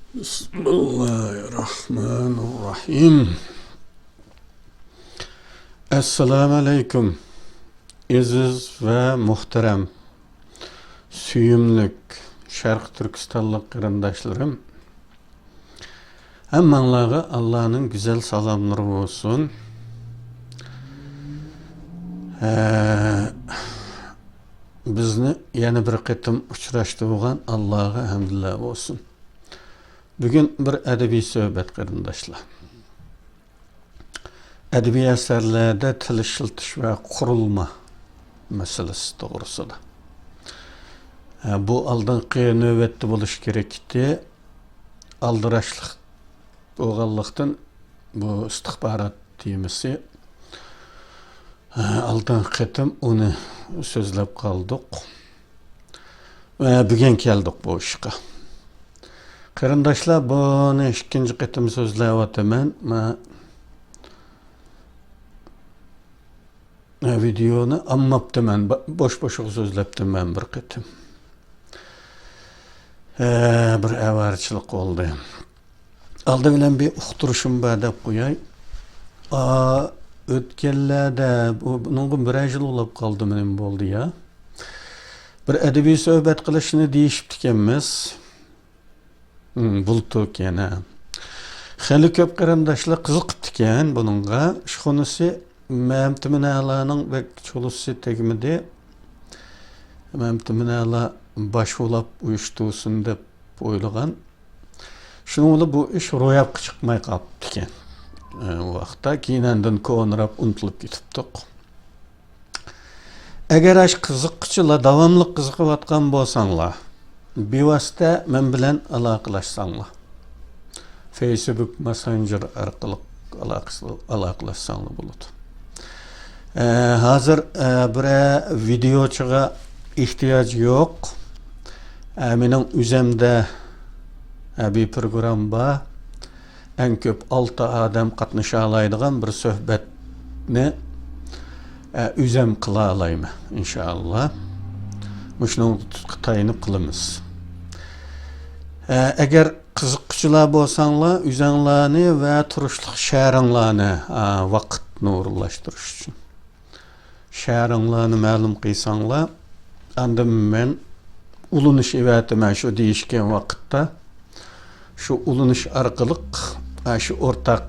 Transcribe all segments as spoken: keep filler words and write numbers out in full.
بىسمىللاھىررەھمانىررەھىم. ئەسسالامۇئەلەيكۇم. ئەزىز ۋە مۇھتەرەم، سۆيۈملۈك شەرقىي تۈركىستانلىق قېرىنداشلىرىم، ھەممەڭلارغا ئاللانىڭ گۈزەل سالاملىرى بولسۇن. ھە، بىزنى يەنە بىر قېتىم ئۇچراشتۇرغان ئاللاغا ھەمدۇلىللا بولسۇن. بۈگۈن بىر ئەدەبىي سۆھبەت، قېرىنداشلار. ئەدەبىي ئەسەرلەردە تىل ئىشلىتىش ۋە قۇرۇلما مەسىلىسى توغرىسىدا. ھە، بۇ ئالدىنقى نۆۋەتتە بولۇشى كېرەك ئىدى. ئالدىراشلىق بولغانلىقتىن، بۇ ئىستىخبارات تېمىسى، ھە، ئالدىنقى قېتىم ئۇنى سۆزلەپ قالدۇق. ۋە بۈگۈن كەلدۇق بۇ ئىشقا. قېرىنداشلار، بۇنى ئىككىنچى قېتىم سۆزلەۋاتىمەن. مەن ۋىدېونى ئالماپتىمەن، بوش-بوشىغا سۆزلەپتىمەن بىر قېتىم. ھە، بىر ئاۋارىچىلىق بولدى. ئالدى بىلەن بىر ئۇقتۇرۇشۇم بار دەپ قوياي. ئا، ئۆتكەنلەردە، بۇ، بۇنىڭغا بىرەر يىل بولاپ قالدىمۇ، نېمە بولدى يا؟ بىر ئەدەبىي سۆھبەت قىلىشنى دېيىشىپتىكەنمىز. ھىم، بۇلتۇر يەنە. خېلى كۆپ قېرىنداشلار قىزىقىپتىكەن بۇنىڭغا. ئىشخانىسى مەمتىمىن ئەلانىڭ بەك چولىسى تەگمىدى. مەمتىمىن ئەلا باش بولاپ ئۇيۇشتۇرسۇن دەپ ئويلىغان. شۇنىڭ بىلەن بۇ ئىش روياپقا چىقماي قاپتىكەن. ئە، ئۇ ۋاقىتتا كېيىن ئاندىن كونىراپ ئۇنتۇلۇپ كېتىپتۇق. ئەگەر ئاشۇ قىزىققۇچىلار داۋاملىق قىزىقىۋاتقان بولساڭلار، بىۋاسىتە مەن بىلەن ئالاقىلەشسەڭلار. فېيسبۇك ماسسېنجېر ئارقىلىق ئالاقىسى-، ئالاقىلەشسەڭلار بولىدۇ. ئە، ھازىر، ئە، بىرەر ۋىدېوچىغا ئېھتىياج يوق. ئە، مېنىڭ ئۆزەمدە، ئە، بىر پروگرامما بار. ئەڭ كۆپ ئالتە ئادەم قاتنىشالايدىغان بىر سۆھبەتنى، ئە، ئۆزەم قىلالايمەن، ئىنشائاللا. مۇشۇنىڭغا تايىنىپ قىلىمىز. ئە، ئەگەر قىزىققۇچىلار بولساڭلار، ئۆزەڭلارنى ۋە تۇرۇشلۇق شەھىرىڭلارنى، ئە، ۋاقىت نۇرلاشتۇرۇش ئۈچۈن شەھىرىڭلارنى مەلۇم قىلساڭلار، ئاندىن مەن ئۇلىنىش ئېۋەتىمەن شۇ دېيىشكەن ۋاقىتتا. شۇ ئۇلىنىش ئارقىلىق، ئە، شۇ ئورتاق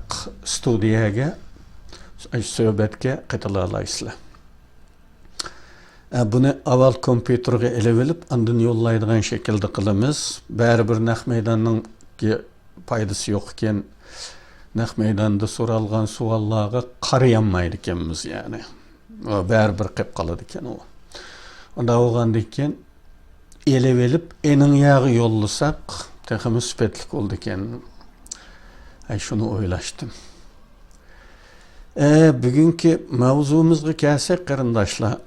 ستۇدىيەگە، ئە، سۆھبەتكە قېتىلالايسىلەر. ئە، بۇنى ئاۋۋال كومپيۇتېرغا ئېلىۋېلىپ، ئاندىن يوللايدىغان شەكىلدە قىلىمىز. بەرىبىر نەق مەيداننىڭ پايدىسى يوق ئىكەن. نەق مەيداندا سورالغان سوئاللارغا قارىيالمايدىكەنمىز، يەنى. ئۇ بەرىبىر قېلىپ قالىدىكەن ئۇ. ئۇنداق بولغاندىكىن، ئېلىۋېلىپ، ئېنىڭ ياغا يوللىساق، تېخىمۇ سۈپەتلىك بولىدىكەن. ئەي، شۇنى ئويلاشتىم. ئە، بۈگۈنكى ماۋزۇمىزغا كەلسەك، قېرىنداشلار،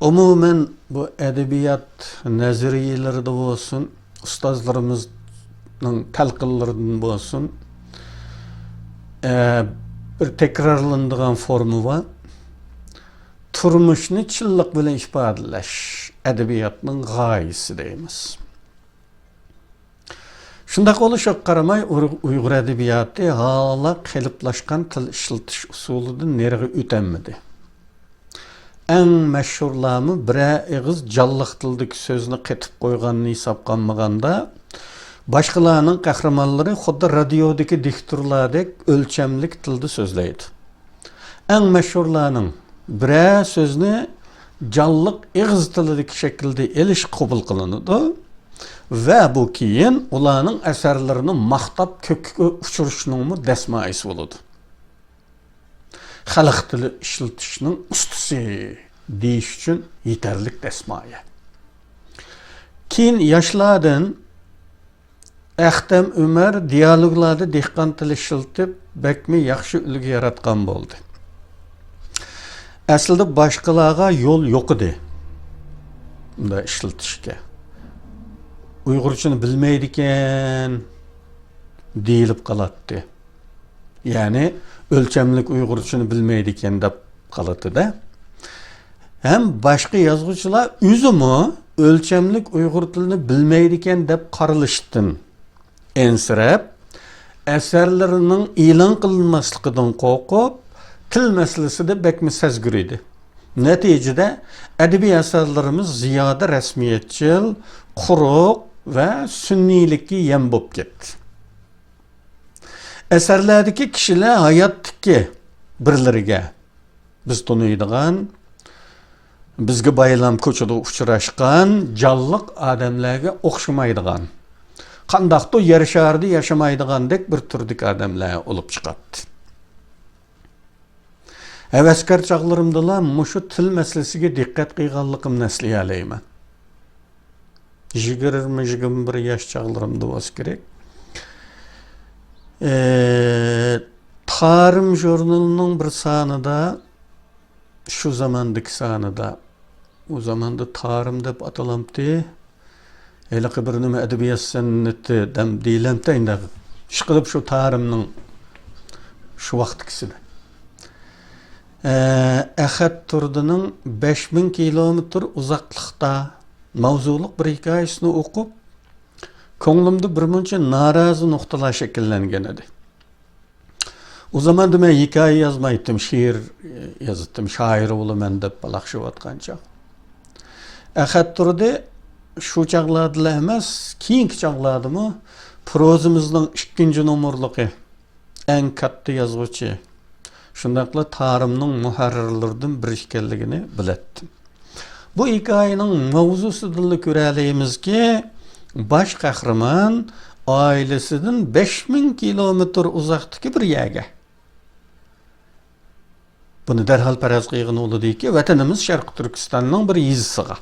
ئومۇمەن، بۇ ئەدەبىيات نەزەرىيەلىرىدە بولسۇن، ئۇستازلىرىمىزنىڭ تەلقىنلىرىدىن بولسۇن، ئە، بىر تەكرارلىنىدىغان فورما بار. تۇرمۇشنى چىنلىق بىلەن ئىپادىلەش ئەدەبىياتنىڭ غايىسى دەيمىز. شۇنداق بولۇشىغا قارىماي، ئۇيغۇر ئەدەبىياتى ھالا قېلىپلاشقان تىل ئىشلىتىش ئۇسۇلىدىن نېرىغا ئۆتەلمىدى. ئەڭ مەشھۇرلارمۇ بىرەر ئېغىز جانلىق تىلدىكى سۆزنى قېتىپ قويغاننى ھېسابقا ئالمىغاندا، باشقىلارنىڭ قەھرىمانلىرى خۇددى رادىيودىكى دىكتورلاردەك ئۆلچەملىك تىلدا سۆزلەيدۇ. ئەڭ مەشھۇرلارنىڭ بىرەر سۆزنى جانلىق ئېغىز تىلىدىكى شەكىلدە ئېلىش قوبۇل قىلىنىدۇ ۋە بۇ كېيىن ئۇلارنىڭ ئەسەرلىرىنى ماختاپ كۆككە ئۇچۇرۇشنىڭمۇ دەسمايىسى بولىدۇ. خەلق تىلى ئىشلىتىشنىڭ ئۇستىسى دېيىش ئۈچۈن يېتەرلىك دەسمايە. كېيىن ياشلاردىن ئەختەم ئۆمەر دىيالوگلاردا دېھقان تىلى ئىشلىتىپ، بەكمۇ ياخشى ئۈلگە ياراتقان بولدى. ئەسلىدە باشقىلارغا يول يوق ئىدى بۇنداق ئىشلىتىشكە. ئۇيغۇرچىنى بىلمەيدىكەن دېيىلىپ قالاتتى. يەنى ئۆلچەملىك ئۇيغۇرچىنى بىلمەيدىكەن دەپ قالاتتى-دە. ھەم باشقا يازغۇچىلار ئۆزىمۇ ئۆلچەملىك ئۇيغۇر تىلىنى بىلمەيدىكەن دەپ قارىلىشتىن ئەنسىرەپ، ئەسەرلىرىنىڭ ئېلان قىلىنماسلىقىدىن قورقۇپ، تىل مەسىلىسىدە بەكمۇ سەزگۈر ئىدى. نەتىجىدە، ئەدەبىي ئەسەرلىرىمىز زىيادە رەسمىيەتچىل، قۇرۇق ۋە سۈنئىيلىككە يەم بولۇپ كەتتى. ئەسەرلەردىكى كىشىلەر ھاياتتىكى بىرلىرىگە، بىز تونۇيدىغان، بىزگە بايلام كوچىدا ئۇچراشقان جانلىق ئادەملەرگە ئوخشىمايدىغان، قانداقتۇر يەر شارىدا ياشىمايدىغاندەك بىر تۈردىكى ئادەملەر بولۇپ چىقاتتى. ھەۋەسكار چاغلىرىمدىلا مۇشۇ تىل مەسىلىسىگە دىققەت قىلغانلىقىمنى ئەسلىيەلەيمەن. يىگىرمە، يىگىرمە بىر ياش چاغلىرىمدا بولسا كېرەك. ئى، تارىم ژۇرنىلىنىڭ بىر سانىدا، شۇ زاماندىكى سانىدا، ئۇ زاماندا تارىم دەپ ئاتىلامتى، ھېلىقى بىر نېمە ئەدەبىيات سەنئىتى دەم دېيىلەمتى ئەينى. ئىشقىلىپ شۇ تارىمنىڭ شۇ ۋاقىتتىكىسىدە. ئە، ئەخەت تۇردىنىڭ بەش مىڭ كىلومېتىر ئۇزاقلىقتا ماۋزۇلۇق بىر ھېكايىسىنى ئوقۇپ، كۆڭلۈمدە بىر مۇنچە نارازى نۇقتىلار شەكىللەنگەن ئىدى. ئۇ زاماندا مەن ھېكايە يازمايتتىم، شېئىر يازاتتىم، شائىر بولىمەن دەپ پالاقشىۋاتقان چاغ. ئەخەت تۇردى شۇ چاغلاردىلا ئەمەس، كېيىنكى چاغلاردىمۇ پروزىمىزنىڭ ئىككىنچى نومۇرلۇقى، ئەڭ كاتتا يازغۇچى، شۇنداقلا تارىمنىڭ مۇھەررىرلىرىدىن بىرى ئىكەنلىكىنى بىلەتتىم. بۇ ھېكايىنىڭ ماۋزۇسىدىنلا كۆرەلەيمىزكى، باش قەھرىمان ئائىلىسىدىن بەش مىڭ كىلومېتىر ئۇزاقتىكى بىر يەرگە، بۇنى دەرھال پەرەز قىلغىلى بولىدۇكى، ۋەتىنىمىز شەرقىي تۈركىستاننىڭ بىر يېزىسىغا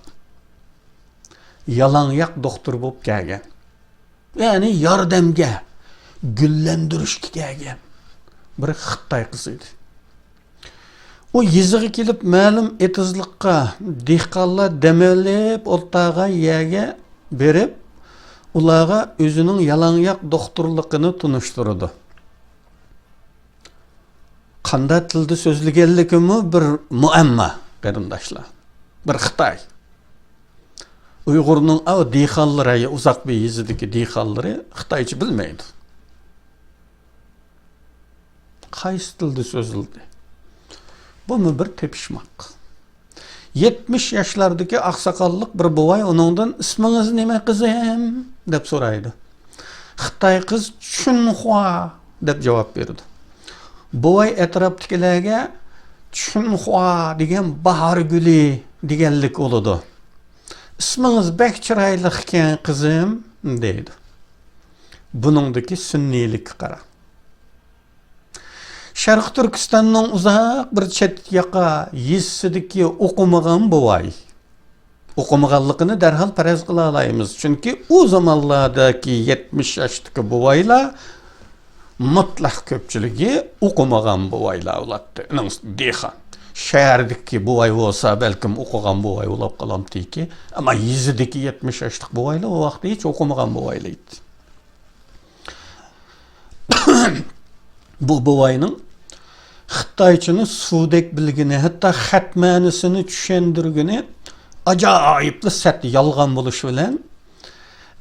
يالاڭياق دوختۇر بولۇپ كەلگەن، يەنى ياردەمگە، گۈللەندۈرۈشكە كەلگەن بىر خىتاي قىزى ئىدى. ئۇ يېزىغا كېلىپ، مەلۇم ئېتىزلىققا، دېھقانلار دەم ئېلىپ ئولتۇرغان يەرگە بېرىپ، ئۇلارغا ئۆزىنىڭ يالاڭياق دوختۇرلۇقىنى تونۇشتۇرىدۇ. قانداق تىلدا سۆزلىگەنلىكىمۇ بىر مۇئەمما، قېرىنداشلار. بىر خىتاي. ئۇيغۇرنىڭ ئاۋۇ دېھقانلىرى، ئۇزاق بىر يېزىدىكى دېھقانلىرى خىتايچە بىلمەيدۇ. قايسى تىلدا سۆزلىدى؟ بۇمۇ بىر تېپىشماق. يەتمىش ياشلاردىكى ئاقساقاللىق بىر بوۋاي ئۇنىڭدىن، «ئىسمىڭىز نېمە، قىزىم؟» دەپ سورايدۇ. خىتاي قىز، «چۈنخۇا» دەپ جاۋاب بېرىدۇ. بوۋاي ئەتراپتىكىلەرگە، «چۈنخۇا دېگەن باھار گۈلى دېگەنلىك بولىدۇ. ئىسمىڭىز بەك چىرايلىقكەن، قىزىم» دەيدۇ. بۇنىڭدىكى سۈنئىيلىككە قارا. شەرقىي تۈركىستاننىڭ ئۇزاق بىر چەت ياقا يېزىسىدىكى ئوقۇمىغان بوۋاي. ئوقۇمىغانلىقىنى دەرھال پەرەز قىلالايمىز، چۈنكى ئۇ زامانلاردىكى يەتمىش ياشتىكى بوۋايلار مۇتلەق كۆپچىلىكى ئوقۇمىغان بوۋايلار بولاتتى. ئۇنىڭ دېھقان. شەھەردىكى بوۋاي بولسا، بەلكىم ئوقۇغان بوۋاي بولۇپ قالامتىكى، ئەمما يېزىدىكى يەتمىش ياشلىق بوۋايلار ئۇ ۋاقىتتا ھېچ ئوقۇمىغان بوۋايلار ئىدى. بۇ بوۋاينىڭ خىتايچىنى سۇدەك بىلگىنى، ھەتتا خەت مەنىسىنى چۈشەندۈرگىنى ئاجايىپلا سەت يالغان بولۇشى بىلەن،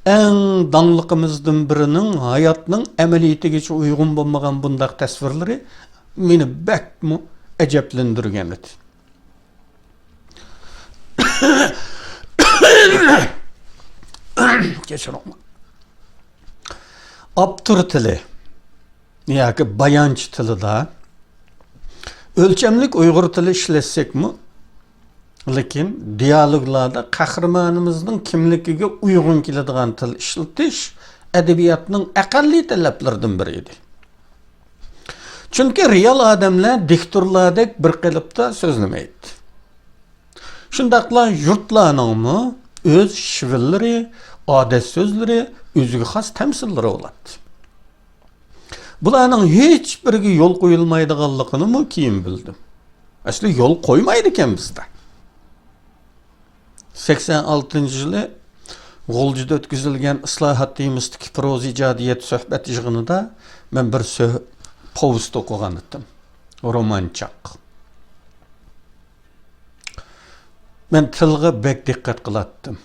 ئەڭ داڭلىقىمىزدىن بىرىنىڭ ھاياتنىڭ ئەمەلىيىتىگىچە ئۇيغۇن بولمىغان بۇنداق تەسۋىرلىرى مېنى بەكمۇ ئەجەبلەندۈرگەن ئىدى. كەچۈرۈڭ. ئاپتور تىلى ياكى بايانچى تىلىدا ئۆلچەملىك ئۇيغۇر تىلى ئىشلەتسەكمۇ، لېكىن دىيالوگلاردا قەھرىمانىمىزنىڭ كىملىكىگە ئۇيغۇن كېلىدىغان تىل ئىشلىتىش ئەدەبىياتنىڭ ئەقەللىي تەلەپلىرىدىن بىرى ئىدى. چۈنكى رېئال ئادەملەر دىكتورلاردەك بىر قېلىپتا سۆزلىمەيتتى. شۇنداقلا يۇرتلارنىڭمۇ ئۆز شىۋىللىرى، ئادەت سۆزلىرى، ئۆزىگە خاس تەمسىللىرى بولاتتى. بۇلارنىڭ ھېچبىرىگە يول قويۇلمايدىغانلىقىنىمۇ كېيىن بىلدىم. ئەسلى يول قويمايدىكەن بىزدە. سەكسەن ئالتىنچى يىلى غۇلجىدا ئۆتكۈزۈلگەن ئىسلاھات تېمىسىدىكى پروزا ئىجادىيەت سۆھبەت يىغىنىدا مەن بىر سۆھ-، پوۋېست ئوقۇغان ئىدىم. رومانچاق. مەن تىلغا بەك دىققەت قىلاتتىم.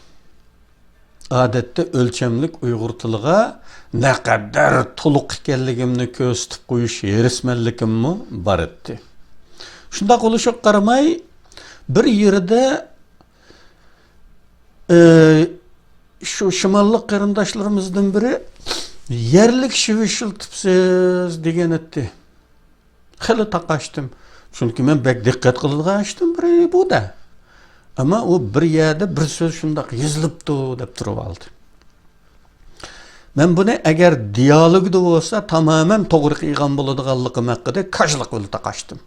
ئادەتتە ئۆلچەملىك ئۇيغۇر تىلىغا نەقەدەر تولۇق ئىكەنلىكىمنى كۆرسىتىپ قويۇش ھېرىسمەنلىكىممۇ بار ئىدى. شۇنداق بولۇشىغا قارىماي، بىر يېرىدە، ئى، شۇ شىماللىق قېرىنداشلىرىمىزدىن بىرى، «يەرلىك شىۋە ئىشلىتىپسىز» دېگەن ئىدى. خېلى تاقاشتىم. چۈنكى مەن بەك دىققەت قىلىدىغان ئىشتىن بىرى بۇ-دە. ئەمما ئۇ بىر يەردە بىر سۆز شۇنداق يېزىلىپتۇ دەپ تۇرۇۋالدى. مەن بۇنى ئەگەر دىيالوگدا بولسا تامامەن توغرا قىلغان بولىدىغانلىقىم ھەققىدە كاجلىق بىلەن تاقاشتىم.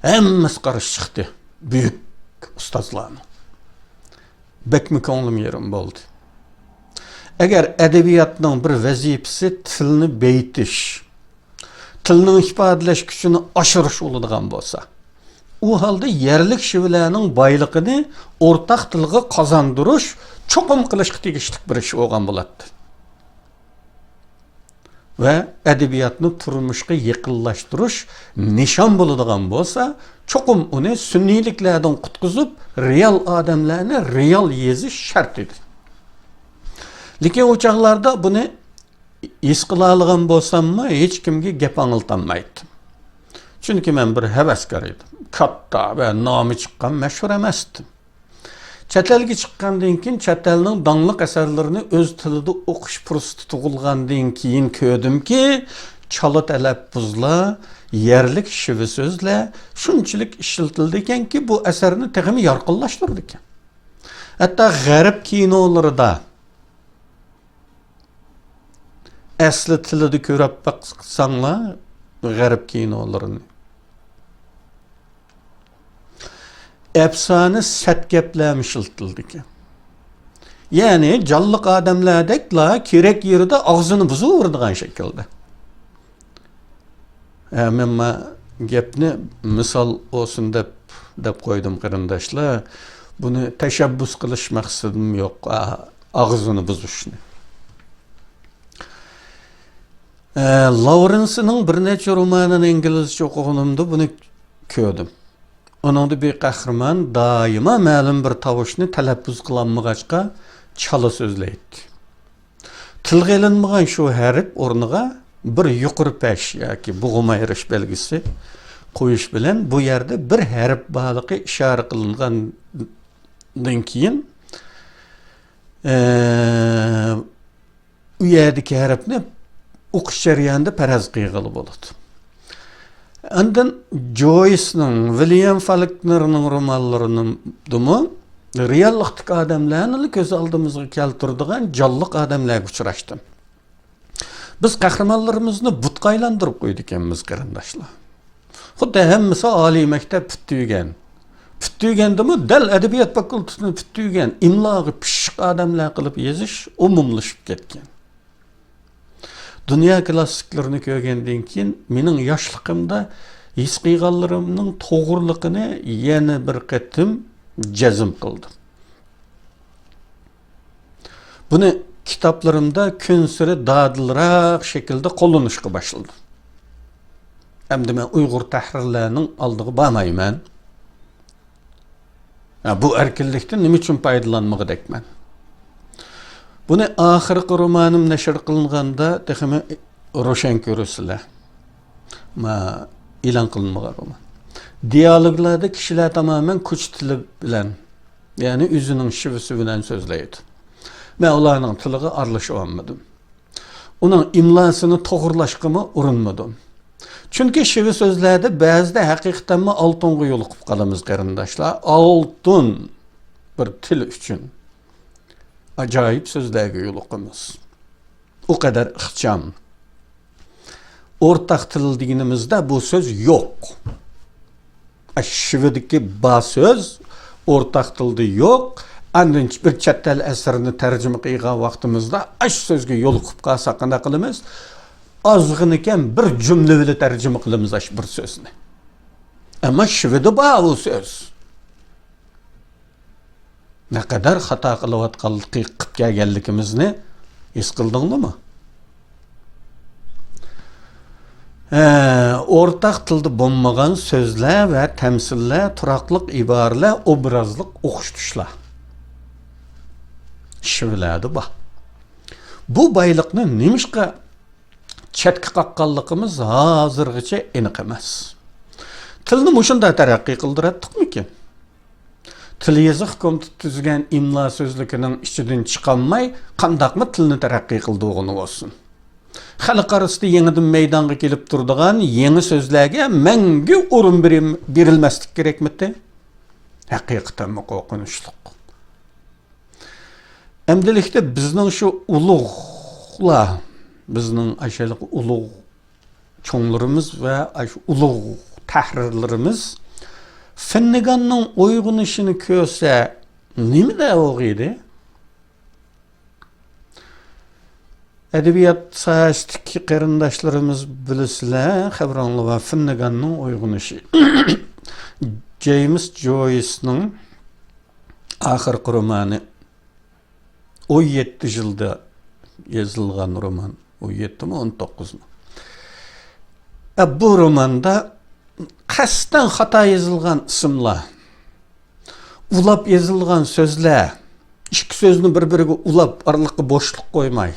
ھەممىسى قارشى چىقتى. بۈيۈك ئۇستازلارنىڭ. بەكمۇ كۆڭلۈم يېرىم بولدى. ئەگەر ئەدەبىياتنىڭ بىر ۋەزىپىسى تىلنى بېيىتىش، تىلنىڭ ئىپادىلەش كۈچىنى ئاشۇرۇش بولىدىغان بولسا، ئۇ ھالدا يەرلىك شىۋىلەرنىڭ بايلىقىنى ئورتاق تىلغا قازاندۇرۇش چوقۇم قىلىشقا تېگىشلىك بىر ئىش بولغان بولاتتى. ۋە ئەدەبىياتنى تۇرمۇشقا يېقىنلاشتۇرۇش نىشان بولىدىغان بولسا، چوقۇم ئۇنى سۈنئىيلىكلەردىن قۇتقۇزۇپ، رېئال ئادەملەرنى رېئال يېزىش شەرت ئىدى. لېكىن ئۇ چاغلاردا بۇنى ھېس قىلالىغان بولساممۇ، ھېچكىمگە گەپ ئاڭلىتالمايتتىم. چۈنكى مەن بىر ھەۋەسكار ئىدىم. كاتتا ۋە نامى چىققان مەشھۇر ئەمەستىم. چەت ئەلگە چىققاندىن كېيىن، چەت ئەلنىڭ داڭلىق ئەسەرلىرىنى ئۆز تىلىدا ئوقۇش پۇرسىتى تۇغۇلغاندىن كېيىن كۆردۈمكى، چالا تەلەپپۇزلار، يەرلىك شىۋە سۆزلەر شۇنچىلىك ئىشلىتىلىدىكەنكى، بۇ ئەسەرنى تېخىمۇ يارقىنلاشتۇرىدىكەن. ھەتتا غەرب كىنولىرىدا ئەسلى تىلىدا كۆرۈپ باقساڭلار غەرب كىنولىرىنى، ئەپسانە سەت گەپلەرمۇ ئىشلىتىلىدىكەن. يەنى جانلىق ئادەملەردەكلا كېرەك يېرىدە ئاغزىنى بۇزۇۋېرىدىغان شەكىلدە. ھە، مەن ما گەپنى مىسال بولسۇن دەپ، دەپ قويدۇم، قېرىنداشلار. بۇنى تەشەببۇس قىلىش مەقسىتىم يوق، ئا-، ئاغزىنى بۇزۇشنى. ئە، لاۋرېنسنىڭ بىر نەچچە رومانىنى ئىنگلىزچە ئوقۇغىنىمدا بۇنى كۆردۈم. ئۇنىڭدا بىر قەھرىمان دائىما مەلۇم بىر تاۋۇشنى تەلەپپۇز قىلالمىغاچقا چالا سۆزلەيتتى. تىلغا ئېلىنمىغان شۇ ھەرپ ئورنىغا بىر يۇقىرى پەش ياكى بوغۇم ئايرىش بەلگىسى قويۇش بىلەن بۇ يەردە بىر ھەرپ بارلىقى ئىشارە قىلىنغاندىن كېيىن، ئە، ئۇ يەردىكى ھەرپنى ئوقۇش جەريانىدا پەرەز قىلغىلى بولىدۇ. ئاندىن جويسنىڭ، ۋىليام فالكنېرنىڭ رومانلىرىدىمۇ رېئاللىقتىكى ئادەملەرنىلا كۆز ئالدىمىزغا كەلتۈرىدىغان جانلىق ئادەملەرگە ئۇچراشتىم. بىز قەھرىمانلىرىمىزنى بۇتقا ئايلاندۇرۇپ قويىدىكەنمىز، قېرىنداشلار. خۇددى ھەممىسى ئالىي مەكتەپ پۈتتۈرگەن، پۈتتۈرگەندىمۇ دەل ئەدەبىيات فاكۇلتېتىنى پۈتتۈرگەن، ئىملاغا پىششىق ئادەملەر قىلىپ يېزىش ئومۇملىشىپ كەتكەن. دۇنيا كلاسسىكلىرىنى كۆرگەندىن كېيىن، مېنىڭ ياشلىقىمدا ھېس قىلغانلىرىمنىڭ توغرىلىقىنى يەنە بىر قېتىم جەزم قىلدىم. بۇنى كىتابلىرىمدا كۈنسېرى دادىلراق شەكىلدە قوللىنىشقا باشلىدىم. ئەمدى مەن ئۇيغۇر تەھرىرلەرنىڭ ئالدىغا بارمايمەن. ھە، بۇ ئەركىنلىكتىن نېمە ئۈچۈن پايدىلانمىغۇدەكمەن؟ بۇنى ئاخىرقى رومانىم نەشر قىلىنغاندا تېخىمۇ روشەن كۆرىسىلەر. ما، ئېلان قىلىنمىغان رومان. دىيالوگلاردا كىشىلەر تامامەن كۇچ تىلى بىلەن، يەنى ئۆزىنىڭ شىۋىسى بىلەن سۆزلەيدۇ. مەن ئۇلارنىڭ تىلىغا ئارىلىشىۋالمىدىم. ئۇنىڭ ئىملاسىنى توغرىلاشقىمۇ ئۇرۇنمىدىم. چۈنكى شىۋە سۆزلەردە بەزىدە ھەقىقەتەنمۇ ئالتۇنغا يولۇقۇپ قالىمىز، قېرىنداشلار. ئالتۇن بىر تىل ئۈچۈن ئاجايىپ سۆزلەرگە يولۇقىمىز. ئۇ قەدەر ئىخچام. ئورتاق تىل دېگىنىمىزدە بۇ سۆز يوق. شىۋىدىكى با سۆز ئورتاق تىلدا يوق. ئاندىن بىر چەت ئەل ئەسىرىنى تەرجىمە قىلغان ۋاقتىمىزدا ئاش سۆزگە يولۇقۇپ قالساق قانداق قىلىمىز؟ ئازغىنىكەن بىر جۈملە بىلەن تەرجىمە قىلىمىز ئاش بىر سۆزنى. ئەمما شىۋىدە بار ئۇ سۆز. نەقەدەر خاتا قىلىۋاتقانلىقى، قىلىپ كەلگەنلىكىمىزنى ھېس قىلدىڭلىمۇ؟ ھە، ئورتاق تىلدا بولمىغان سۆزلەر ۋە تەمسىللەر، تۇراقلىق ئىبارىلەر، ئوبرازلىق ئوخشىتىشلار. شىۋىلەردە بار. بۇ بايلىقنى نېمىشقا چەتكە قاققانلىقىمىز ھازىرغىچە ئېنىق ئەمەس. تىلنى مۇشۇنداق تەرەققىي قىلدۇراتتۇقمىكىن؟ تىل يېزىق كومىتېتى تۈزگەن ئىملا سۆزلۈكىنىڭ ئىچىدىن چىقالماي، قانداقمۇ تىلنى تەرەققىي قىلدۇرغىنى بولسۇن؟ خەلق ئارىسىدا يېڭىدىن مەيدانغا كېلىپ تۇرىدىغان يېڭى سۆزلەرگە مەڭگۈ ئورۇن بېرىم-، بېرىلمەسلىك كېرەكمىتى؟ ھەقىقەتەنمۇ قورقۇنچلۇق. ئەمدىلىكتە بىزنىڭ شۇ ئۇلۇغلار، بىزنىڭ ئاشۇ ئۇلۇغ چوڭلىرىمىز ۋە ئاشۇ ئۇلۇغ تەھرىرلىرىمىز فىننېگاننىڭ ئويغىنىشىنى كۆرسە نېمە دەۋالغىيدى؟ ئەدەبىيات ساھەسىدىكى قېرىنداشلىرىمىز بىلىسىلەر، خەۋىرىڭلار بار، فىننېگاننىڭ ئويغىنىشى. جېيمىس جويسنىڭ ئاخىرقى رومانى، ئون يەتتە يىلدا يېزىلغان رومان. ئون يەتتىمۇ، ئون توققۇزمۇ؟ ئە، بۇ روماندا قەستەن خاتا يېزىلغان ئىسىملار، ئۇلاپ يېزىلغان سۆزلەر، ئىككى سۆزنى بىر-بىرىگە ئۇلاپ، ئارىلىققا بوشلۇق قويماي،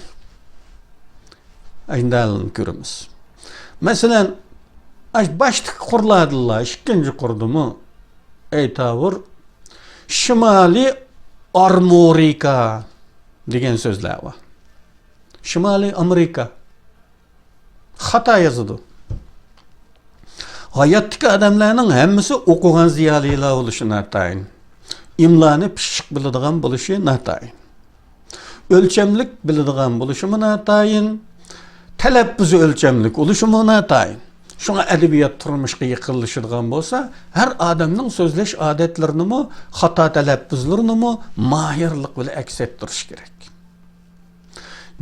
ئەينەلىنى كۆرىمىز. مەسىلەن، ئاش-، باشتىكى قۇرلاردىنلا ئىككىنچى قۇردىمۇ ئەيتاۋۇر، شىمالىي ئارمورىكا دېگەن سۆزلەر بار. شىمالىي ئامېرىكا. خاتا يازىدۇ. ھاياتتىكى ئادەملەرنىڭ ھەممىسى ئوقۇغان زىيالىيلار بولۇشى ناتايىن. ئىملانى پىششىق بىلىدىغان بولۇشى ناتايىن. ئۆلچەملىك بىلىدىغان بولۇشىمۇ ناتايىن. تەلەپپۇزى ئۆلچەملىك بولۇشىمۇ ناتايىن. شۇڭا ئەدەبىيات تۇرمۇشقا يېقىنلىشىدىغان بولسا، ھەر ئادەمنىڭ سۆزلەش ئادەتلىرىنىمۇ، خاتا تەلەپپۇزلىرىنىمۇ ماھىرلىق بىلەن ئەكس ئەتتۈرۈش كېرەك.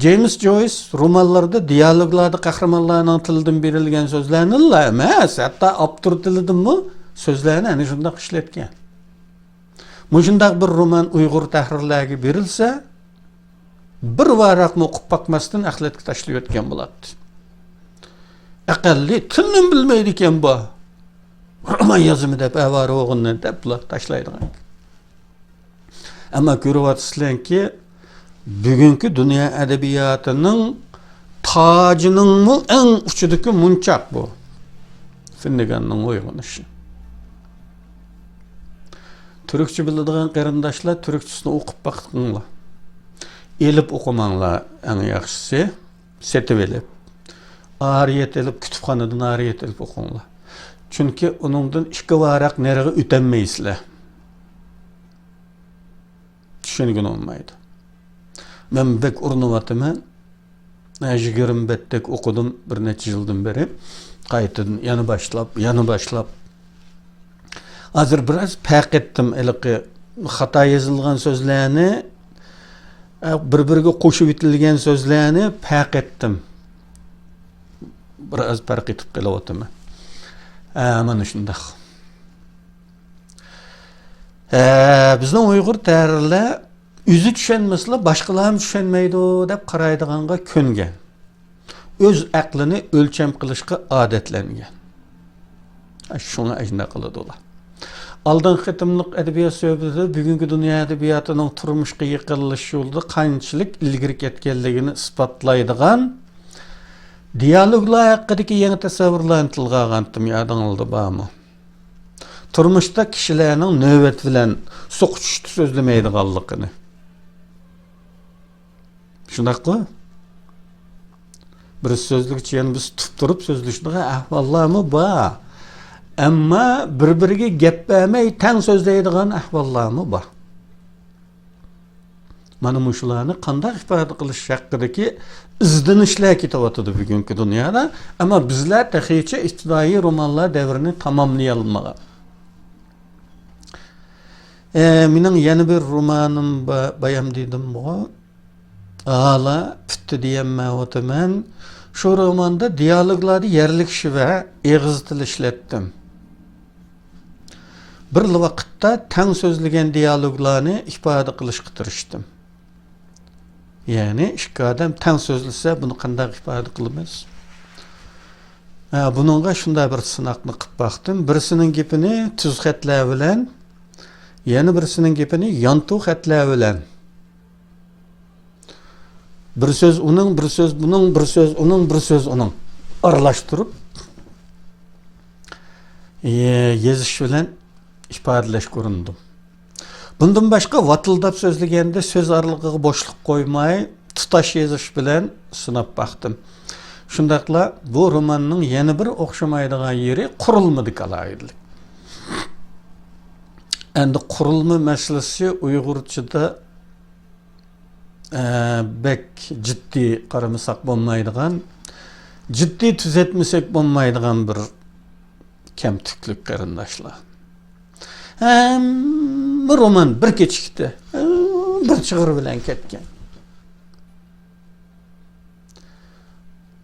جېيمىس جويس رومانلىرىدا دىيالوگلاردا قەھرىمانلارنىڭ تىلىدىن بېرىلگەن سۆزلەرنىلا ئەمەس، ھەتتا ئاپتور تىلىدىنمۇ سۆزلەرنى ئەنە شۇنداق ئىشلەتكەن. مۇشۇنداق بىر رومان ئۇيغۇر تەھرىرلەرگە بېرىلسە، بىر ۋاراقمۇ ئوقۇپ باقماستىن ئەخلەتكە تاشلىۋەتكەن بولاتتى. ئەقەللىي تىلنىمۇ بىلمەيدىكەن بۇ. رومان يازىمەن دەپ، ئاۋارە بولغىنىنى دەپلا تاشلايدىغان. ئەمما كۆرۈۋاتىسىلەركى، بۈگۈنكى دۇنيا ئەدەبىياتىنىڭ تاجىنىڭمۇ ئەڭ ئۇچىدىكى مونچاق بۇ. فىننېگاننىڭ ئويغىنىشى. تۈركچە بىلىدىغان قېرىنداشلار تۈركچىسىنى ئوقۇپ باقىڭلار. ئېلىپ ئوقۇماڭلار، ئەڭ ياخشىسى سېتىۋېلىپ. ئارىيەت ئېلىپ، كۇتۇپخانىدىن ئارىيەت ئېلىپ ئوقۇڭلار. چۈنكى ئۇنىڭدىن ئىككى ۋاراق نېرىغا ئۆتەلمەيسىلەر. چۈشەنگىلى بولمايدۇ. مەن بەك ئۇرۇنۇۋاتىمەن. يىگىرمە بەتتەك ئوقۇدۇم بىر نەچچە يىلدىن بېرى. قايتىدىن يەنە باشلاپ، يەنە باشلاپ. ھازىر بىراز پەرق ئەتتىم. ھېلىقى خاتا يېزىلغان سۆزلەرنى، بىر-بىرىگە قوشۇۋېتىلگەن سۆزلەرنى پەرق ئەتتىم. بىراز پەرق ئېتىپ قېلىۋاتىمەن. ھە، مانا شۇنداق. ھە، بىزنىڭ ئۇيغۇر تەھرىرلەر ئۆزى چۈشەنمىسىلا، باشقىلارمۇ چۈشەنمەيدۇ دەپ قارايدىغانغا كۆنگەن. ئۆز ئەقلىنى ئۆلچەم قىلىشقا ئادەتلەنگەن. شۇڭا ئەجنە قىلىدۇ ئۇلار. ئالدىنقى قېتىملىق ئەدەبىيات سۆھبىتىدە بۈگۈنكى دۇنيا ئەدەبىياتىنىڭ تۇرمۇشقا يېقىنلىشىش يولىدا قانچىلىك ئىلگىرى كەتكەنلىكىنى ئىسپاتلايدىغان دىيالوگلار ھەققىدىكى يېڭى تەسەۋۋۇرلارنى تىلغا ئالغانتىم، يادىڭلاردا بارمۇ؟ تۇرمۇشتا كىشىلەرنىڭ نۆۋەت بىلەن سوقۇشۇشتا سۆزلىمەيدىغانلىقىنى. شۇنداققۇ؟ بىرسى سۆزلىگۈچە يەنە بىرسى تۇتۇپ تۇرۇپ سۆزلىشىدىغان ئەھۋاللارمۇ بار. ئەمما بىر-بىرىگە گەپ بەرمەي تەڭ سۆزلەيدىغان ئەھۋاللارمۇ بار. مانا مۇشۇلارنى قانداق ئىپادە قىلىش ھەققىدىكى ئىزدىنىشلەر كېتىۋاتىدۇ بۈگۈنكى دۇنيادا. ئەمما بىزلەر تېخىچە ئىپتىدائىي رومانلار دەۋرىنى تاماملىيالمىغان. ئە، مېنىڭ يەنە بىر رومانىم با-، بايام دېدىمغۇ. ھالا پۈتتى دېيەلمەيۋاتىمەن. شۇ روماندا دىيالوگلاردا يەرلىك شىۋە، ئېغىز تىلى ئىشلەتتىم. بىرلا ۋاقىتتا تەڭ سۆزلىگەن دىيالوگلارنى ئىپادە قىلىشقا تىرىشتىم. يەنى ئىككى ئادەم تەڭ سۆزلىسە، بۇنى قانداق ئىپادە قىلىمىز؟ ھە، بۇنىڭغا شۇنداق بىر سىناقنى قىلىپ باقتىم. بىرسىنىڭ گېپىنى تۈز خەتلەر بىلەن، يەنە بىرسىنىڭ گېپىنى يانتۇ خەتلەر بىلەن بىر سۆز ئۇنىڭ، بىر سۆز بۇنىڭ، بىر سۆز ئۇنىڭ، بىر سۆز ئۇنىڭ ئارىلاشتۇرۇپ، يېزىش بىلەن ئىپادىلەشكە ئۇرۇندۇم. بۇندىن باشقا، ۋاتىلداپ سۆزلىگەندە سۆز ئارىلىقىغا بوشلۇق قويماي، تۇتاش يېزىش بىلەن سىناپ باقتىم. شۇنداقلا بۇ روماننىڭ يەنە بىر ئوخشىمايدىغان يېرى قۇرۇلمىدىكى ئالاھىدىلىك. ئەمدى قۇرۇلما مەسىلىسى ئۇيغۇرچىدا، ئە، بەك جىددىي قارىمىساق بولمايدىغان، جىددىي تۈزەتمىسەك بولمايدىغان بىر كەمتۈكلۈك، قېرىنداشلار. ھەممە رومان بىر كېچىكتە، بىر چىغىر بىلەن كەتكەن.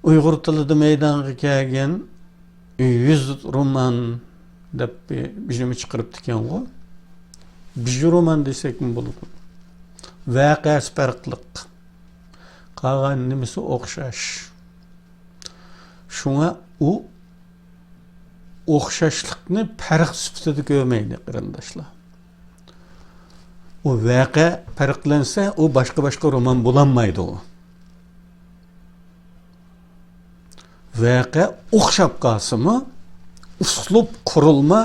ئۇيغۇر تىلىدا مەيدانغا كەلگەن يۈز رومان دەپ بىر بىجىمە چىقىرىپتىكەنغۇ. بىجى رومان دېسەكمۇ بولىدۇ. ۋەقەسى پەرقلىق. قالغان نېمىسى ئوخشاش. شۇڭا ئۇ ئوخشاشلىقنى پەرق سۈپىتىدە كۆرمەيدۇ، قېرىنداشلار. ئۇ ۋەقە پەرقلەنسە، ئۇ باشقا-باشقا رومان بولالمايدۇ. ۋەقە ئوخشاپ قالسىمۇ، ئۇسلۇب، قۇرۇلما،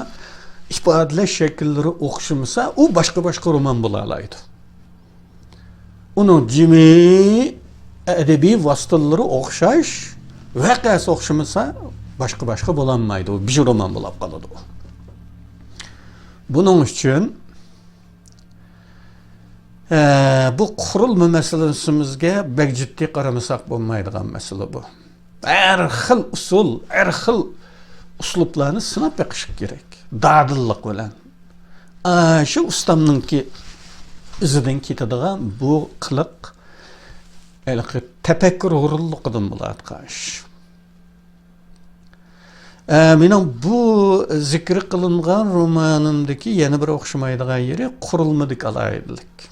ئىپادىلەش شەكىللىرى ئوخشىمىسا، ئۇ باشقا-باشقا رومان بولالايدۇ. ئۇنىڭ جىمى ئەدەبىي ۋاسىتىلىرى ئوخشاش، ۋەقەسى ئوخشىمىسا، باشقا-باشقا بولالمايدۇ، بىر رومان بولاپ قالىدۇ. بۇنىڭ ئۈچۈن، ئە، بۇ قۇرۇلما مەسىلىسىمىزگە بەك جىددىي قارىمىساق بولمايدىغان مەسىلە بۇ. ھەر خىل ئۇسۇل، ھەر خىل ئۇسلۇبلارنى سىناپ بېقىش كېرەك. دادىللىق بىلەن. ئاشۇ ئۇستامنىڭكى ئىزىدىن كېتىدىغان بۇ قىلىق ھېلىقى تەپەككۇر ھۇرۇنلۇقىدىن بولۇۋاتقان ئىش. ئە، مېنىڭ بۇ زىكرى قىلىنغان رومانىمدىكى يەنە بىر ئوخشىمايدىغان يېرى قۇرۇلمىدىكى ئالاھىدىلىك.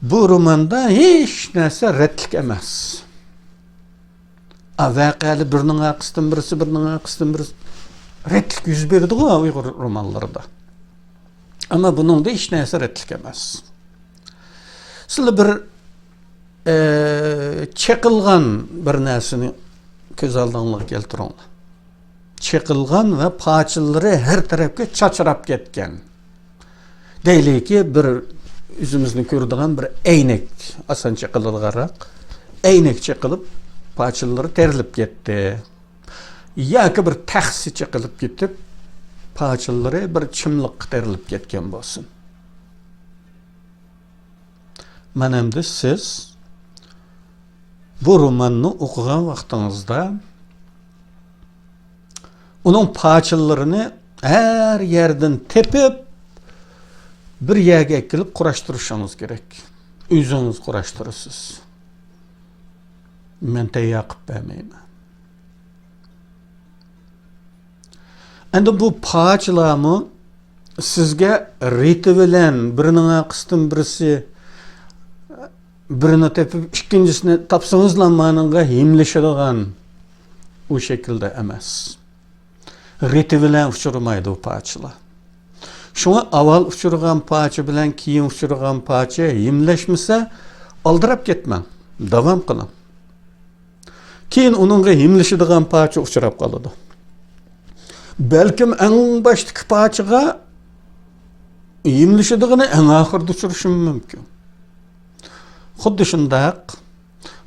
بۇ روماندا ھېچ نەرسە رەتلىك ئەمەس. ئا، ۋەقەلەر بىرىنىڭ ئارقىسىدىن بىرسى، بىرىنىڭ ئارقىسىدىن بىرسى رەتلىك يۈز بېرىدىغۇ ئۇيغۇر رومانلىرىدا. ئەمما بۇنىڭدا ھېچ نەرسە رەتلىك ئەمەس. سىلەر بىر، ئە، چېقىلغان بىر نەرسىنى كۆز ئالدىڭلارغا كەلتۈرۈڭلار. چېقىلغان ۋە پارچىلىرى ھەر تەرەپكە چاچراپ كەتكەن. دەيلىكى، بىر ئۆزىمىزنى كۆرىدىغان بىر ئەينەك، ئاسان چېقىلىدىغانراق ئەينەك چېقىلىپ، پارچىلىرى تېرىلىپ كەتتى. ياكى بىر تەخسە چېقىلىپ كېتىپ، پارچىلىرى بىر چىملىققا تېرىلىپ كەتكەن بولسۇن. مانا ئەمدى سىز بۇ روماننى ئوقۇغان ۋاقتىڭىزدا ئۇنىڭ پارچىلىرىنى ھەر يەردىن تېپىپ، بىر يەرگە ئەكېلىپ قۇراشتۇرۇشىڭىز كېرەك. ئۆزىڭىز قۇراشتۇرىسىز. مەن تەييار قىلىپ بەرمەيمەن. ئەمدى بۇ پارچىلارمۇ سىزگە رېتى بىلەن بىرىنىڭ ئارقىسىدىن بىرسى، بىرىنى تېپىپ، ئىككىنچىسىنى تاپسىڭىزلا مانىڭغا ھىملىشىدىغان ئۇ شەكىلدە ئەمەس. رېتى بىلەن ئۇچرىمايدۇ پارچىلار. شۇڭا ئاۋۋال ئۇچرىغان پارچە بىلەن كېيىن ئۇچرىغان پارچە ھىملەشمىسە، ئالدىراپ كەتمەڭ، داۋام قىلىڭ. كېيىن ئۇنىڭغا ھىملىشىدىغان پارچە ئۇچراپ قالىدۇ. بەلكىم ئەڭ باشتىكى پارچىغا ھىملىشىدىغىنى ئەڭ ئاخىرىدا ئۇچرىشىمۇ مۇمكىن. خۇددى شۇنداق،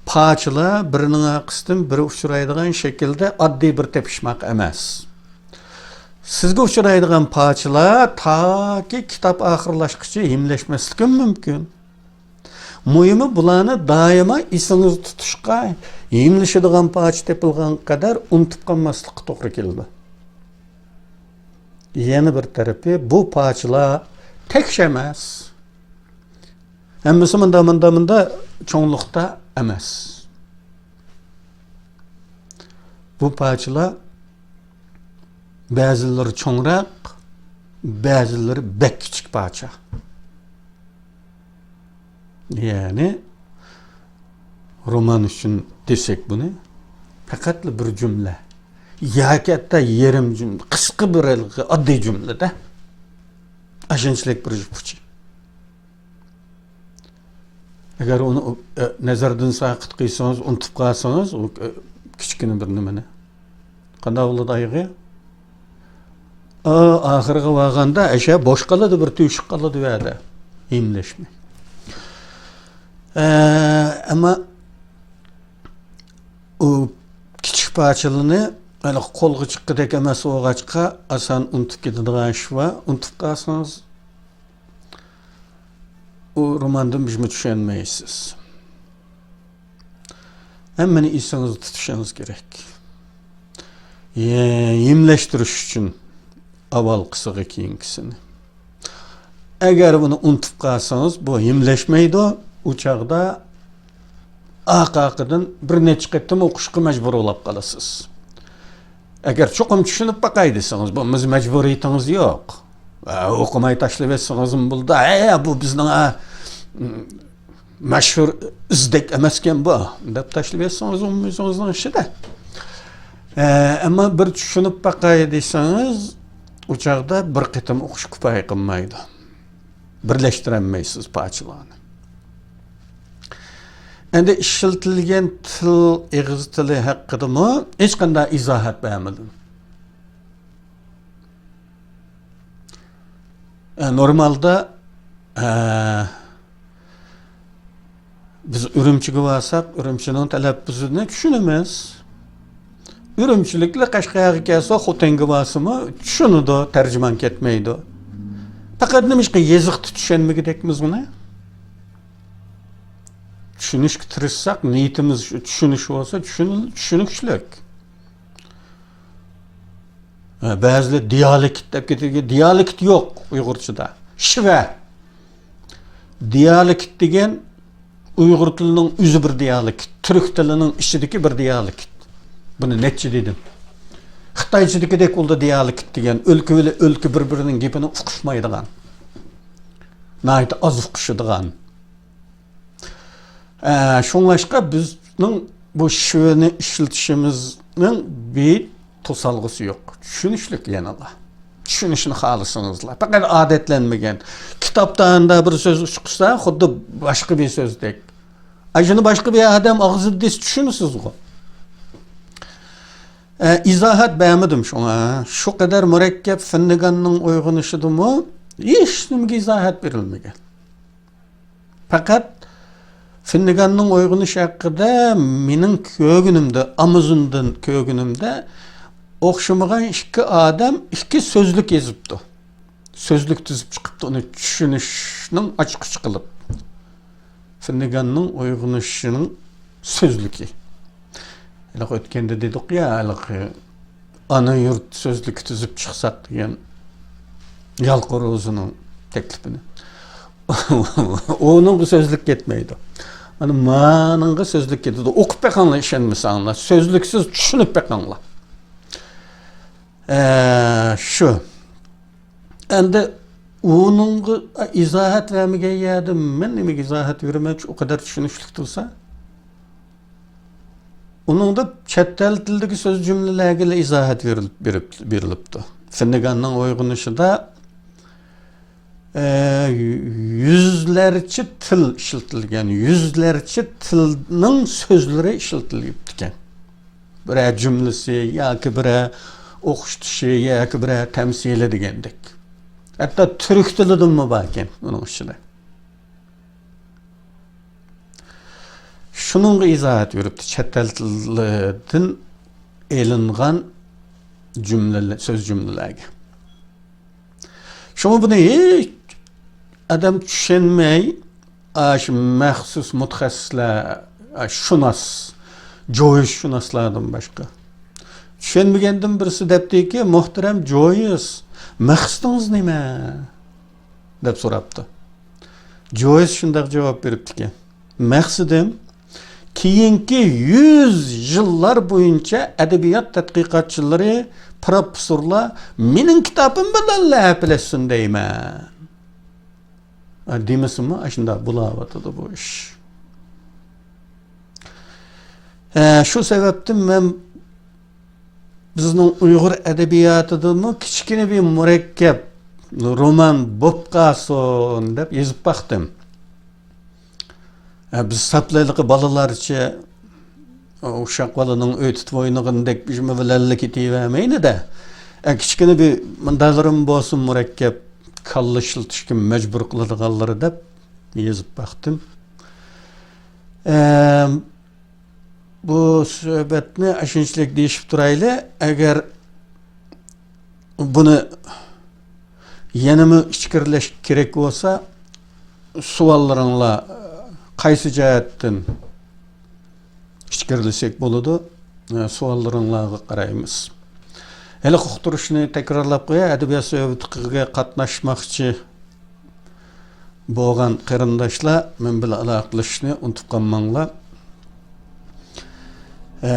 پارچىلار بىرىنىڭ ئارقىسىدىن بىرى ئۇچرايدىغان شەكىلدە ئاددىي بىر تېپىشماق ئەمەس. سىزگە ئۇچرايدىغان پارچىلار تاكى كىتاب ئاخىرلاشقىچە ھىملەشمەسلىكىمۇ مۇمكىن. مۇھىمى، بۇلارنى دائىما ئېسىڭىزدە تۇتۇشقا، ھىملىشىدىغان پارچە تېپىلغان قەدەر ئۇنتۇپ قالماسلىققا توغرا كېلىدۇ. يەنە بىر تەرىپى، بۇ پارچىلار تەكشى ئەمەس. ھەممىسى مۇندا، مۇندا، مۇندا چوڭلۇقتا ئەمەس. بۇ پارچىلار بەزىلىرى چوڭراق، بەزىلىرى بەك كىچىك پارچە. يەنى رومان ئۈچۈن دېسەك بۇنى، پەقەتلا بىر جۈملە ياكى ھەتتا يېرىم جۈملە، قىسقا بىر ھېلىقى ئاددىي جۈملىدە ئاشۇنچىلىك بىر يۇپۇچى. ئەگەر ئۇنى، ئە، نەزەردىن ساقىت قىلسىڭىز، ئۇنتۇپ قالسىڭىز، ئۇ، ئە، كىچىككىنە بىر نېمىنى. قانداق بولىدۇ ئايىغى؟ ئا، ئاخىرىغا بارغاندا ئەشە بوش قالىدۇ، بىر تۆشۈك قالىدۇ ئۇ يەردە. ھىملەشمەي. ئە، ئەمما ئۇ كىچىك پارچىلىرىنى ھېلىقى قولغا چىققۇدەك ئەمەس بولغاچقا، ئاسان ئۇنتۇپ كېتىدىغان ئىش بار. ئۇنتۇپ قالسىڭىز، ئۇ روماندىن بىزمۇ چۈشەنمەيسىز. ھەممىنى ئېسىڭىزدە تۇتۇشىڭىز كېرەك. يە-، يېملەشتۈرۈش ئۈچۈن ئاۋۋالقىسىغا كېيىنكىسىنى. ئەگەر بۇنى ئۇنتۇپ قالسىڭىز، بۇ يېملەشمەيدۇ. ئۇ چاغدا ئارقا-ئارقىدىن بىر نەچچە قېتىم ئوقۇشقا مەجبۇر بولاپ قالىسىز. ئەگەر چوقۇم چۈشىنىپ باقاي دېسىڭىز، بۇ بىز مەجبۇرىيىتىڭىز يوق. ئە، ئوقۇماي تاشلىۋەتسىڭىزمۇ بولىدۇ. ئە، بۇ بىزنىڭ، ئە، مەشھۇر ئىزدەك ئەمەسكەن بۇ، دەپ تاشلىۋەتسىڭىز ئۆزىڭىزنىڭ ئىشىدا. ئە، ئەمما بىر چۈشىنىپ باقاي دېسىڭىز، ئۇ چاغدا بىر قېتىم ئوقۇش كۇپايە قىلمايدۇ. بىرلەشتۈرەلمەيسىز پارچىلارنى. ئەندى ئىشلىتىلگەن تىل، ئېغىز تىلى ھەققىدىمۇ ھېچقانداق ئىزاھات بەرمىدىم. ئە، نورمالدا، ئە، بىز ئۈرۈمچىگە بارساق، ئۈرۈمچىنىڭ تەلەپپۇزىنى چۈشىنىمىز. ئۈرۈمچىلىكلەر قەشقەرگە كەلسە، خوتەنگە بارسىمۇ چۈشىنىدۇ، تەرجىمان كەتمەيدۇ. پەقەت نېمىشقا يېزىقتا چۈشەنمىگۈدەكمىز ئۇنى؟ چۈشىنىشكە تىرىشساق، نىيىتىمىز شۇ، چۈشىنىش بولسا، چۈشىنىل-، چۈشىنىشلىك. ھە، بەزىلەر دىيالېكت دەپ كېتىدىكەن. دىيالېكت يوق ئۇيغۇرچىدا. شىۋە. دىيالېكت دېگەن ئۇيغۇر تىلىنىڭ ئۆزى بىر دىيالېكت. تۈرك تىلىنىڭ ئىچىدىكى بىر دىيالېكت. بۇنى نەچچە دېدىم. خىتايچىدىكىدەك بولدى دىيالېكت دېگەن. ئۆلكە بىلەن ئۆلكە بىر-بىرىنىڭ گېپىنى ئۇقۇشمايدىغان. ناھايىتى ئاز ئۇقۇشىدىغان. ئە، شۇڭلاشقا بىزنىڭ بۇ شىۋىنى ئىشلىتىشىمىزنىڭ بىر توسالغۇسى يوق. چۈشىنىشلىك يەنىلا. چۈشىنىشنى خالىسىڭىزلا. پەقەت ئادەتلەنمىگەن. كىتابتا ئاندا بىر سۆز چىقسا، خۇددى باشقا بىر سۆزدەك. ئە، شۇنى باشقا بىر ئادەم ئاغزىدا دېسە، چۈشىنىسىزغۇ. ئە، ئىزاھات بەرمىدىم شۇڭا. شۇ قەدەر مۇرەككەپ فىننېگاننىڭ ئويغىنىشىدىمۇ ھېچ نېمىگە ئىزاھات بېرىلمىگەن. پەقەت فىننېگاننىڭ ئويغىنىشى ھەققىدە مېنىڭ كۆرگىنىمدە، ئامازوندىن كۆرگىنىمدە، ئوخشىمىغان ئىككى ئادەم ئىككى سۆزلۈك يېزىپتۇ. سۆزلۈك تۈزۈپ چىقىپتۇ، ئۇنى چۈشىنىشنىڭ ئاچقۇچى قىلىپ. فىننېگاننىڭ ئويغىنىشىنىڭ سۆزلۈكى. ھېلىقى ئۆتكەندە دېدۇق يا، ھېلىقى ئانا يۇرت سۆزلۈكى تۈزۈپ چىقساق دېگەن يالقۇن روزىنىڭ تەكلىپىنى. ئۇنىڭغا سۆزلۈك كەتمەيدۇ. ئانا مانىڭغا سۆزلۈك كېتىدۇ. ئوقۇپ بېقىڭلار، ئىشەنمىسەڭلار. سۆزلۈكسىز چۈشىنىپ بېقىڭلار. ئە، شۇ. ئەندى ئۇنىڭغا ئىزاھات بەرمىگەن يەردە مەن نېمىگە ئىزاھات بېرىمەن، ئۇ قەدەر چۈشىنىشلىك تۇرسا؟ ئۇنىڭدا چەت ئەل تىلىدىكى سۆز جۈملىلەرگىلا ئىزاھات بېرىلىپ، بېرىپ، بېرىلىپتۇ. فىننېگاننىڭ ئويغىنىشىدا، ئە، يۈزلەرچە تىل ئىشلىتىلگەن، يۈزلەرچە تىلنىڭ سۆزلىرى ئىشلىتىلىپتىكەن. بىرەر جۈملىسى ياكى بىرەر ئوخشىتىشى ياكى بىرەر تەمسىلى دېگەندەك. ھەتتا تۈرك تىلىدىنمۇ باركەن ئۇنىڭ ئىچىدە. شۇنىڭغا ئىزاھات بېرىپتۇ، چەت ئەل تىلىدىن ئېلىنغان جۈملىلە-، سۆز جۈملىلەرگە. شۇڭا بۇنى ھېچ ئادەم چۈشەنمەي، ئاشۇ مەخسۇس مۇتەخەسسىسلەر، ئاشۇ شۇناس، جويىس شۇناسلاردىن باشقا. چۈشەنمىگەندىن بىرسى دەپتىكى، مۇھتەرەم جويىس، مەخسىتىڭىز نېمە؟ دەپ سوراپتۇ. جويىس شۇنداق جاۋاب بېرىپتىكەن. مەخسىتىم، كېيىنكى يۈز يىللار بويىچە ئەدەبىيات تەتقىقاتچىلىرى، پروفېسسورلار مېنىڭ كىتابىم بىلەنلا ھەپىلەشسۇن دەيمەن. ئە، دېمىسىمۇ، ئاشۇنداق بولاۋاتىدۇ بۇ ئىش. ئە، شۇ سەۋەبتىن مەن بىزنىڭ ئۇيغۇر ئەدەبىياتىدىمۇ كىچىككىنە بىر مۇرەككەپ رومان بوپ قالسۇن دەپ يېزىپ باقتىم. ئە، بىز ساپلايلىقى بالىلارچە، ئۇششاق بالىنىڭ ئۆي تۇتۇپ ئوينىغىنىدەك بىزمۇ بىلەنلا كېتىۋەرمەيلى-دە. ئە، كىچىككىنە بىر مۇنداقلىرىمۇ بولسۇن، مۇرەككەپ كاللا ئىشلىتىشكە مەجبۇر قىلىدىغانلىرى دەپ يېزىپ باقتىم. ئە، بۇ سۆھبەتنى ئاشۇنچىلىك دېيىشىپ تۇرايلى. ئەگەر بۇنى يەنىمۇ ئىچكىرىلەش كېرەك بولسا، سوئاللىرىڭلار، قايسى جەھەتتىن ئىچكىرىلىسەك بولىدۇ؟ سوئاللىرىڭلارغا قارايمىز. ھېلىقى ئۇقتۇرۇشنى تەكرارلاپ قوياي، ئەدەبىيات سۆھبىتىگە قاتناشماقچى بولغان قېرىنداشلار مەن بىلەن ئالاقىلىشىشنى ئۇنتۇپ قالماڭلار. ئە،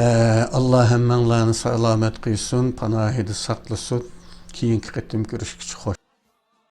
ئاللا ھەممەڭلارنى سالامەت قىلسۇن، پاناھىدا ساقلىسۇن. كېيىنكى قېتىم كۆرۈشكىچە خوش.